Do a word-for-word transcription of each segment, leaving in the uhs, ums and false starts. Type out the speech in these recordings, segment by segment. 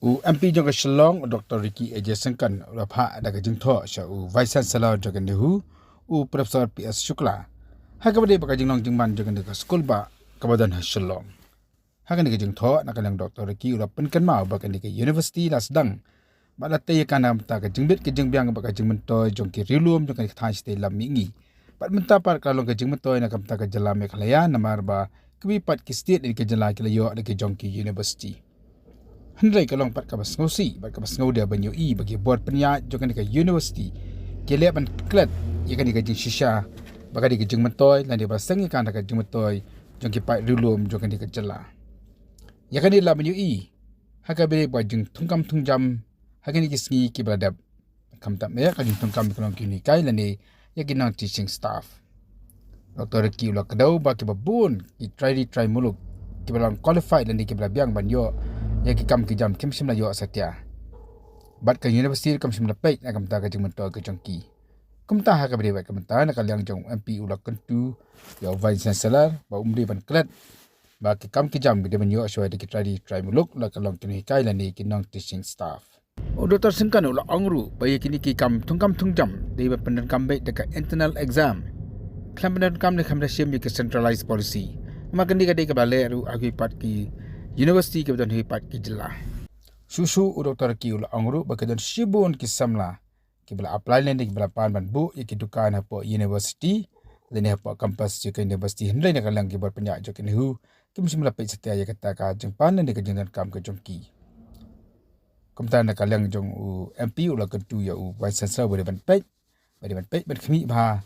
U M P jong ka Shillong, u Doctor Ricky A J Syngkon, u la phah da ka jingthoh sha u Vice Chancellor jong ka NEHU, u Professor P S Shukla, ha kaba dei bad ka jinglong jingman jong kane ka skul bah kaba don ha Shillong. Ha kane ka jingthoh, na ka liang Doctor Ricky u la pynkynmaw ba kane ka university la sdang bad la tei ïa ka na ka bynta ka jingbit ka jingbiang bad ka jingmyntoi jong ki riewlum jong kane ka thaiñ shatei lam mihngi. Bad mynta pat ka la long ka jingmyntoi na ka bynta ka jylla Meghalaya, namar ba kiwei pat ki state lane ki jylla ki la ïoh da ki jong ki university. Hynrei ka long pat kaba sngewsih bad kaba sngewdei ban ïohi ba ki bor pynïaid jong kane ka university ki leh ban klet ïa kane ka jingshisha ba ka dei ka jingmyntoi lane ba la seng ïa ka na ka jingmyntoi jong ki paid riewlum jong kane ka jylla. Ïa kane la ban ïohi ha kaba dei bad ka jingthungkam thungjam ha kine ki sngi kiba la dep. Khamtam eh ka jingthungkam ïa ka nongkynhikai lane ïa ki non-teaching staff. Doctor Ricky u la kdew ba kiba bun ki trai ri trai muluk kiba la long qualified lane kiba la biang ban ïoh ïa ki kam ki jam kim shym la ïoh satia. Bad ka university kam shym la peit na ka bynta ka jingmyntoi ka jong ki. Kumta ha kaba dei bad ka bynta, na ka liang jong u M P u la kyntu ïa u Vice Chancellor ba um dei ban klet ba ki kam ki jam ki dei ban ïoh shuwa da ki trai ri trai muluk, la ka long kynhikai lane ki non-teaching staff. U Doctor Syngkon u la ong ruh ba ïa kine ki kam thungkam thungjam dei ban pyndonkam beit da ka internal exam, khlem pyndonkam ne khlem da shim ïa ka centralized policy. Namar kane ka dei kaba leh ruh ha kiwei pat ki university kiba don ha kiwei pat ki jylla. Shuh shuh u Doctor Ricky u la ong ruh ba ki don shibun ki samla kiba la apply lane kiba la pan ban buh ïa ki dukan hapoh university lane hapoh campus jong ka university, hynrei na ka liang ki bor pynïaid jong ka NEHU kim shym la peit satia ïa kata ka jingpan lane ka jingdonkam ka jong ki. Kumta na ka liang jong u M P u la kyntu ïa u Vice Chancellor ba dei ban peit, ba dei ban peit ban khmih bha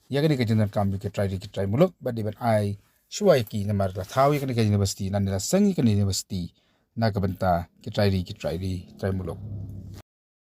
ïa kane ka jingdonkam jong ki trai ri ki trai muluk, ba dei ban ai shuwa ïa ki namar la thaw ïa kane ka university lane la seng ïa kane ka university na ka bynta ki trai ri ki trai ri trai muluk.